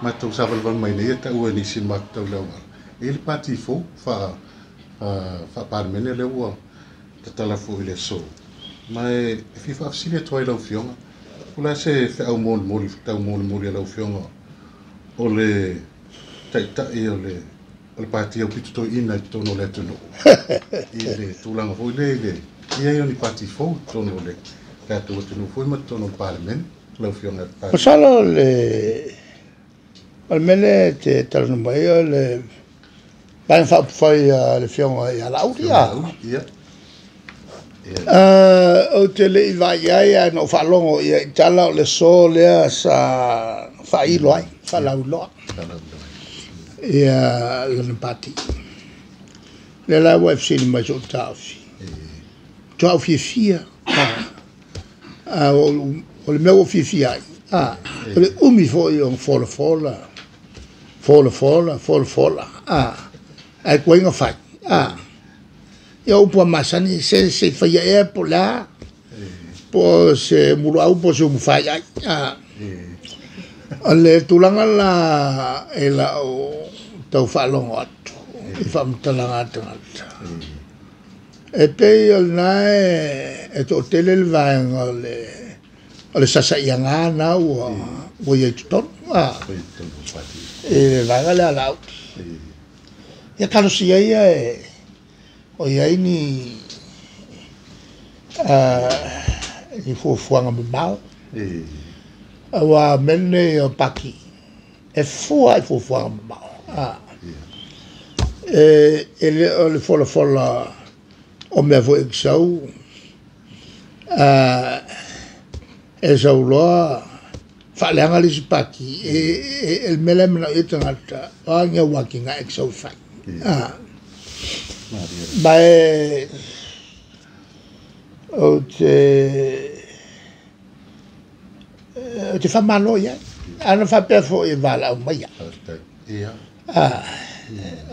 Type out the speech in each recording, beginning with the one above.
Matou savalivali mai nei e taua e nisi matou tau le auala. E i ai le pati fou faa-Palemene lea ua tatala foi i le aso. Ma e fia faafesili atu ai lau Afioga, po o le a se feau molimoli, taumolimoli a lau Afioga o le taitai o le pati aupito toeaina i totonu o le atunuu i le tulaga foi lea i le i ai o ni pati fou i totonu o le tatou atunuu foi ma totonu o le Palemene, lau Afioga i le Palemia? Masalo o le mea lea e te talanoa mai ai o le Vaega Faaupufai a le Afioga ia Laauli. Ou te le i vaai ai, ae na ou faalogo i ai i tala o le aso lea sa faailo ai, faalauiloa ia lana pati. Lea la ua e fesili mai i sou taofi. Matua ou fiafia. O le mea ua ou fiafia ai, o le umi foi o folafola, folafola, folafola, ae tuai ona fai. Ia o upu lava masani, se i faia ea po o le a, po o se muluau po o se umufaiai. O le tulaga la i lau tau faalogo atu i faamatalaga a tagata, e pei o lena e toatele le vaega o le sasaiaga na ua i ai i totonu i le vaega lea a Laauli. Ia talosia ia o i ai ni fuafuaga mamao. Aua o mea nei o pati, e fua i fuafuaga mamao. E le o le folafola o mea foi e te sau, e sau loa faaleaga le isi pati, e le mea la e manao i ai tagata, o a ni au atinae e te sau e fai. Ma e ou te faamalo i ai. Ana faapea foi e valaau mai au.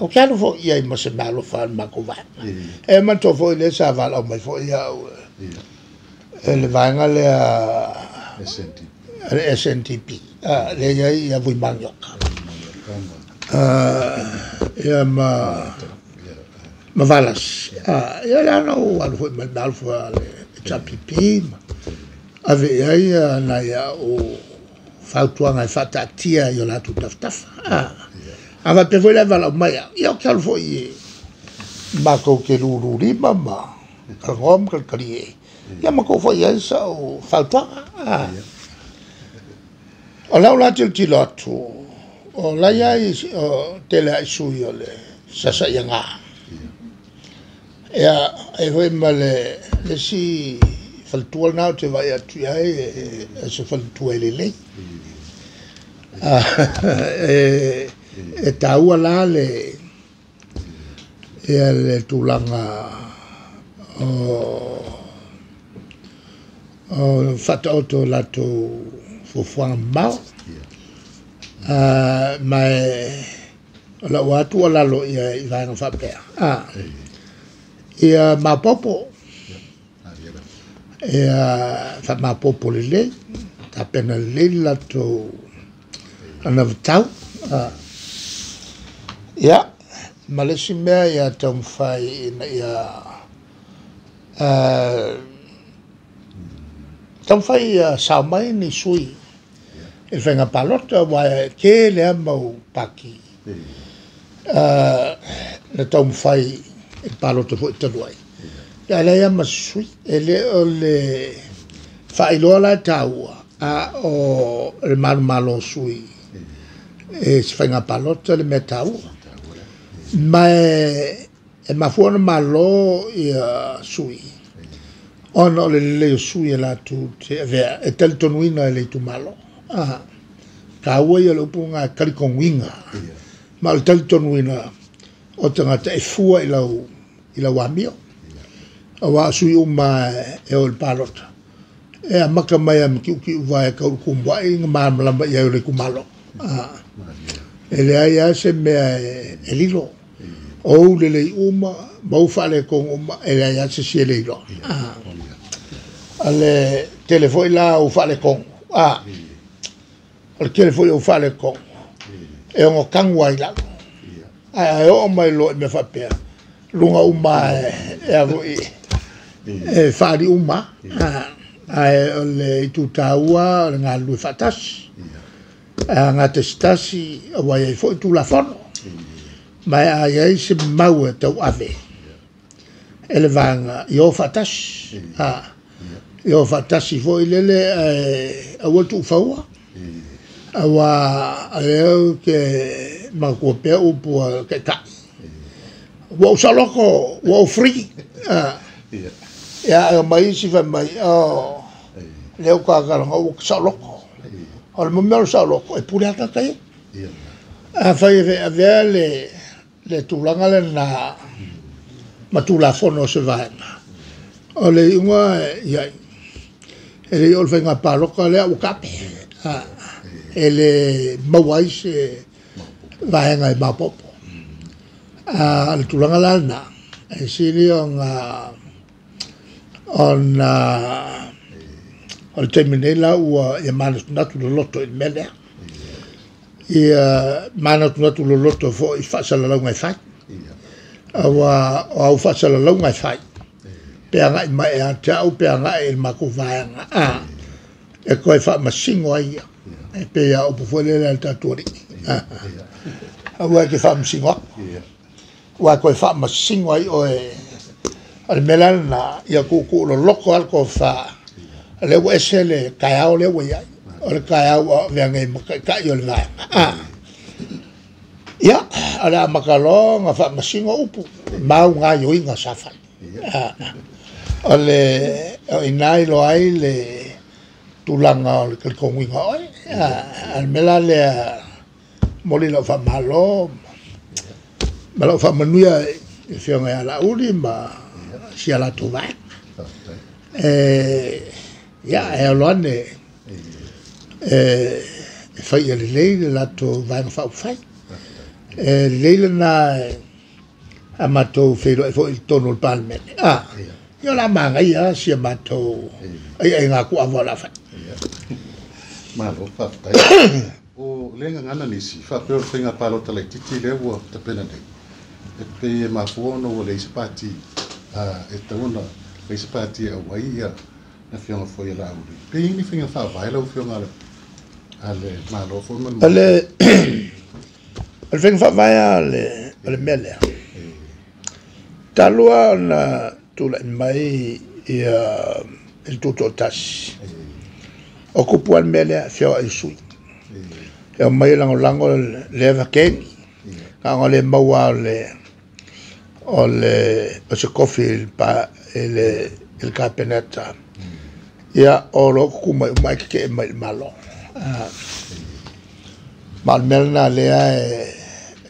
Ou te alu foi i ai ma se meaalofa a le matou vaega. E manatua foi lea sa valaau mai foi au e le vaega lea le SNTP, lea i ai ia Vui Manioka. Ia ma Valasi. Ia lea na ou alu foi ma le meaalofa a le HRPP, ave i ai nai au fautuaga e faataatia i o latou tafatafa. A faapea foi la e valaau mai au, ia ou te alu foi e matou te lululima ma talanoa ma talitalie. Ia ma tuu foi i ai sau fautuaga. O lau la tilotilo atu, o la i ai o tele ai sui o le sasaiaga. Ia, e foi ma le isi faletua lena ou te vaai atu i ai, e se faletua e lelei. E taua la le le tulaga o faataoto latou fuafuaga mamao. Ma o lau atu o lalo ia i vaega faapea. Ia maopoopo. Ia faamaopoopo lelei, tapena lelei le latou anavatau. Ia, ma le isi mea ia taumafai ina ia taumafai ia sao mai ni sui i le faiga palota, aua e tele lava mau pati na taumafai i le palota foi talu ai. Ia leai lava ma se sui. E le o le faailoa la e taua, a o le malomalo o sui e se faiga palota le mea taua. Ma e mafua ona malo ia sui, ona o le lelei o sui e latou te avea, e talitonuina e le itumalo. Taua ia le upu lena e talitonuina. Ma o le talitonuina o tagata e fua i lau amio. Aua o sui uma e o i le palota, e amata mai a matiutiu vae tau kumuai na malamalama i ai o le itumalo. E leai lava se mea e lilo. O ou lelei uma, ma ou faaletonu uma, e leai lava se isi e le iloa. O le tele foi la ou faaletonu. O le tele foi ou faaletonu. E ono tagu ai lalo. Ae oo mai loa i mea faapea, luga uma e a foi e faali uma. Ae o le itu taua o le galulue faatasi. A gatasitasi ua iai foi Tulafono. Ma e a iai se mau e tauave e le vaega ia o faatasi. Ia o faatasi foi lele ae aua le tuufaua. Auā o lea ou te manatua pea upu a le Taitai, ua ou saoloto, ua ou free. Ia ae omai isi fai mai, oh, lea ua ta talanoa ua ta saoloto. O le mea o le saoloto, e pule lava tagata ia. Afai e avea le tulaga lena ma Tulafono o se vaega, o le iuga i ai, e le i oo i le faiga palota lea ua tape, e le maua ai se vaega e maopoopo. O le tulaga la lena, e sili ona o le taimi nei la ua ia manatunatu loloto i le mea lea. Ia manatunatu loloto foi i faasalalauga e fai. Auā o au faasalalauga e fai, pe agai mai ia te au pe agai i le matou vaega, e toe faamasino ai ia. E pei lava o upu foi lele a le tatou Alii, aua e te faamasino atu, aua e toe faamasino ai oe. O le mea la lena, ia tuutuu loloto lava le tofa, o lea ua ese le taeao lea ua i ai, o le taeao ua avea nei ma taitai o le vaega. Ia, o le a amata loa ona faamasino upu, mau gaoioiga sa fai. O le o i ina e iloa ai le tulaga o le talitonuina o oe. A o le mea la lea, momoli lau faamalo ma lau faamanuia i le Afioga ia Laauli ma si a latou vaega. Ia, e alo ane e fai ia lelei le latou Vaega Faaupufai. E lelei lena a matou feiloai foi i totonu o le Palemene. Ia o le a manaia lava si a matou aiaiga tuuavaa o le a fai. Malo faafetai. O le gagana nisi, faapea o le faiga palota laitiiti lea ua tapena nei, e pei e mafua ona ua leai se pati e tatau ona leai se pati e auai ia le afioga foi ia Laauli. Pe i ai ni faiga faavae lau afioga a le Malo foi ma le O le faiga faavae lava o le mea lea, talu lava ona tulai mai ia le Tutoatasi, o tupu lava le mea lea, e feoai sui usufono. E omai e lagolago lea vakeni, na ona le maua lava o se tofi i le Kapeneta, ia o lo o tutu mai uma ae tetee mai i le Malo. Ma o le mea lena lea e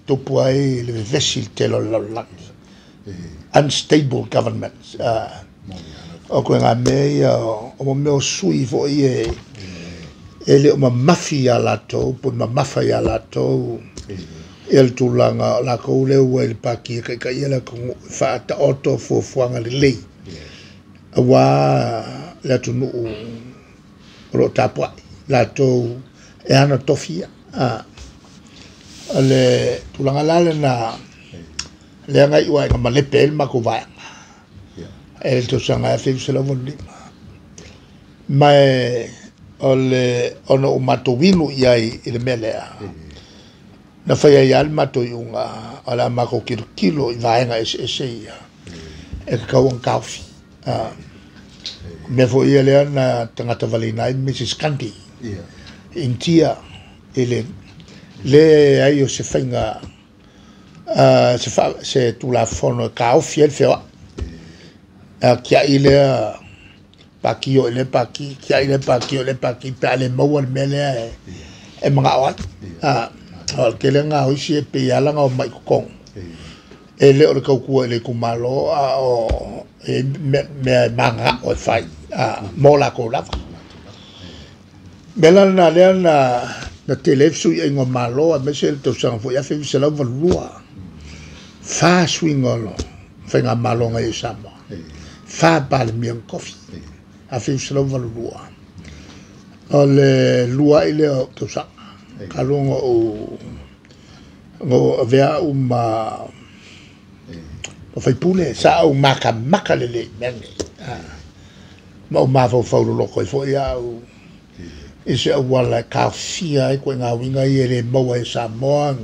tupu ai le vevesi i le tele o le lalolagi. Unstable government. O ituaiga mea ia o mea o sui foi e le o mamafi ia latou po o mamafa ia latou ia le tulaga o latou lea ua i le pati e taitaia le atunuu e faataoto fuafuaga lelei aua le atunuu o lo o tapuai latou e ana tofi ia. O le tulaga la lena lea na iu ai ina malepe ai le matou vaega e le tausaga 1985. Ma o le ona ua matou inu i ai i le mea lea, na fai ai lava le matou iuga o le a matou tilotilo i vaega eseese ia e tatau ona taofi. O mea foi ia lea na tagata valeina ai Mrs Gandhi i Initia i le leai o se faiga se Tulafono e taofi ai le feoai. Tiai lea pati o i lea pati, tiai lea pati o i lea pati, pe a le maua le mea lea e manao ai. O le tele lena o isi e pei e ala ona omai i totonu, e le o le tautua i le itumalo, a o e mea e mananao e fai mo latou lava. Mea la lena lea na tele ai fesuiaiga o Malo, aemaise le tausaga foi 1982, 4 suiga o le faigamalo na i ai i Samoa, 4 Palemia na tofi, 1982. O le 2 ai lea o tausaga, talu ona ou Go avea au ma faipule sa au makamaka lelei mea nei. Ma ou mafaufau loloko ai fo'i a'u i se auala e taofia ai koeʻiga uiga ia e lē maua e Samoa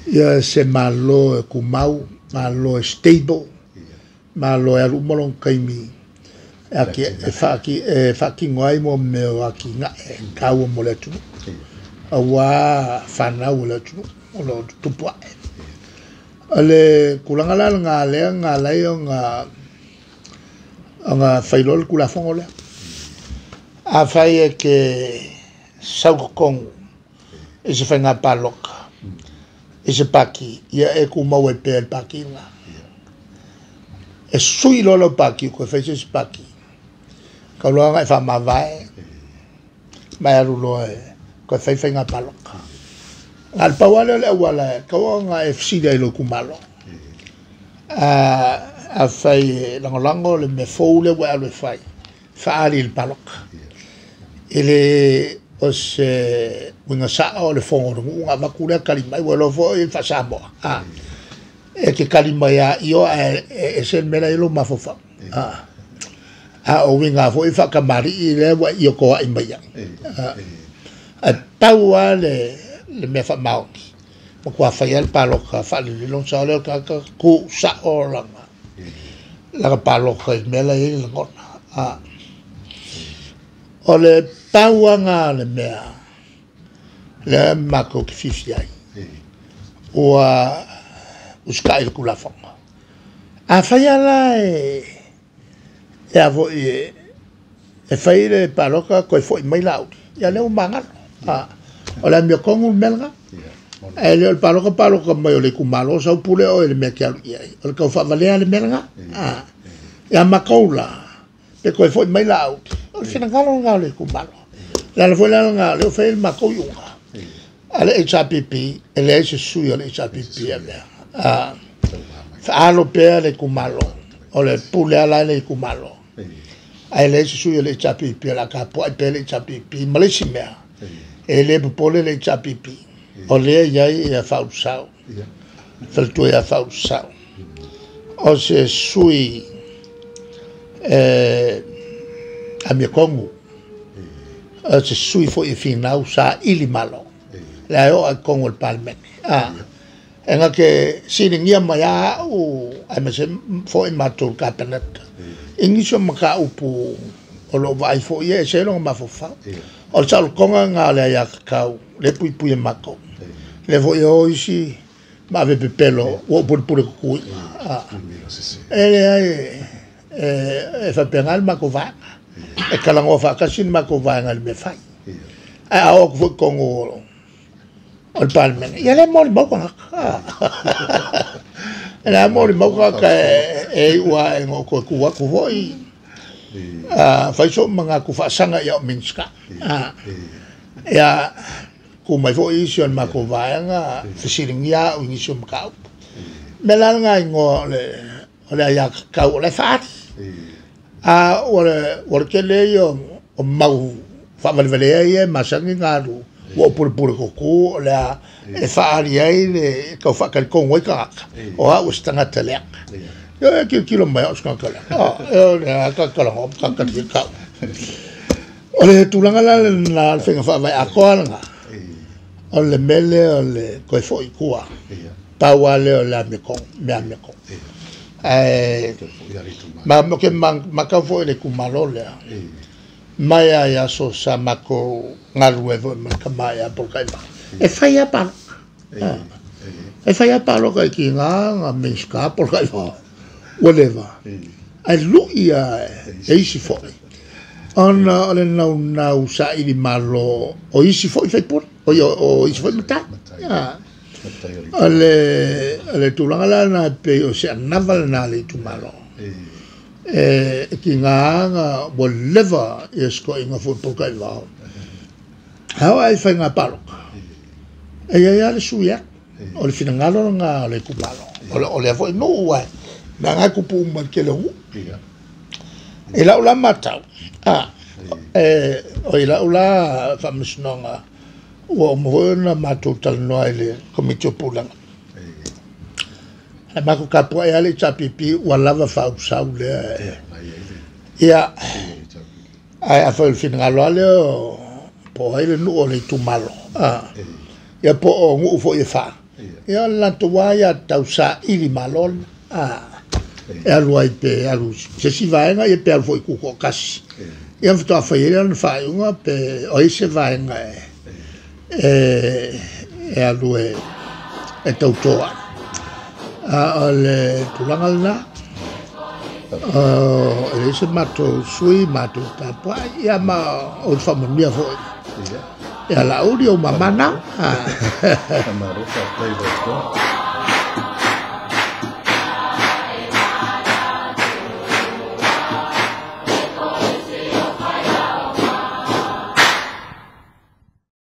ia se malo e kumau, malo e stable, malo e alu uma lona taimi e ati e faati e faatino ai mo mea o atinaʻe taua mo le atunuu auā fanau o le atunuu o loo tutupu aʻe. O le tulaga la lena lea na alai ona ona failoa le Tulafono lea. Afai e te sau totonu i se faiga palota i se pati, ia e tumau ai pea i le pati lena. E sui loa lau pati toe fai se isi pati, tau loa ona e faamavae ma e alu loa e toe fai faiga palota. Na o le pau lava lea o le auala e tatau ona e fesili ai i lou itumalo. Afai e lagolago le mea fou lea ua e alu e fai, faaali i le palota. E le o se uiga sa'o le fono o le nuu ona avatu lea tali mai, ua iloa foi le faa-Samoa, e te tali mai lava io ae ese le mea la e i ai lou mafaufau. A o uiga foi faatamalii lea ua e iotoa'i mai ai. Ae pau lava le mea faamaoni, matua fai lava le palota faalelei lona sao lea o le tagata tuusa'o lana palota i le mea la e i ai le lagona. O le pau lava lena o le mea lea matou te fiafia ai ua usita'i i le Tulafono. Afai lava la e a foi e fai le palota toe fo'i mai Laauli, ia lea ua magalo. O le amiotonu le mea lena. Ae le o le palota palota mai o le itumalo sau pule oe i le mea e te alu i ai. O le tau faavalea le mea lena. Ia matou la, pe toe fo'i mai Laauli, o le finagalo lena o le itumalo. O le ala foi la lena o lea ua fai ai le matou iuga. A le HRPP, e leai se sui o le HRPP e avea. Faalo pea le itumalo, o le pule lava la i le itumalo. Ae leai se sui o le HRPP o le a tapuai pea le HRPP. Ma le isi mea, e le popole le HRPP, o lea e i ai ia Faaulesau, faletua ia Faaulesau. O se sui e amiotonu, o se sui foi e finau saili malo, lea e oo i totonu o le Palemene. E na te siligia mai lava au aemaise foi matou le Kapeneta i nisi o mataupu o loo vaai foi ia e ese ai lona mafaufau. O le saolotoga lena o le aiatatau lea e puipui e matou. Lea foi e o isi ma ave pepelo ua ou pulepule tutuiga. E leai, e faapena le matou vaega. E talanoa faatasi le matou vaega i le mea fai. Ae a oo atu foi i totonu o le Palemene, ia lea e molimau tagata. E lea molimau tagata e iu lava ina ou toe tu atu foi, fai so'u manatu faasaga i au Minisita. Ia, tu mai foi isi o le matou vaega fesiligia au i nisi o mataupu. O le mea la lena igoa o le aiatatau o la e faaali. A ua le tele ia o mau faavalevalea ia e masani ona alu ua ou pulepule tutu o le a e faaali ai le tau faatalitonu ai tagata o au o se tagata leaga. Ia e tilotilo mai au o se tagata leaga. O le a talatalanoa ma talatalia tau. O le tulaga la lena o le faiga faavae atoa lena, o le mea lea o le toe fo'i i tua. Pau lava lea o le amiotonu, mea amiotonu. Ae ma ou te matau foi i le itumalo lea, mai lava i aso sa matou galulue ai foi ma le tama ia Polataivao, e fai lava palota. E fai lava palota i tiga na Minisita Polataivao ua leva, ae lu'i lava e isi foi ona o le naunau saili malo o isi foi faipule, o isi foi matai. O le tulaga la lena e pei o se anava lena a le itumalo. E tiga na ua leva ia se toeaina foi Polataivao. A oo i faiga palota, e i ai lava le sui atu. O le finagalo lena o le itumalo. O lea foi nuu ae leaga e tupu uma i le tele o nuu. I lau la matau, o i lau la faamasinoga Ua uma foi ona matou talanoa i le Komiti o Pulega. Ae matou tapuai lava le HRPP ua lava faausau lea. Ia, ae afai o le finagalo lava lea o po o ai le nuu o le itumalo, ia po o nuu foi e fa, ia o le latou lava ia tausaili malo lena, e alu ai pe alu i se isi vaega ia pe alu foi i tutoatasi. Ia faatoa fai ai lea o lana faaiuga pe o ai se vaega e alu e tauto ai. A o le tulaga lena, e leai se matou sui, matou tapuai, ia ma ou te faamanuia foi. Ia Laauli, ou mama na. Faamalo, faafetai i lau Afioga.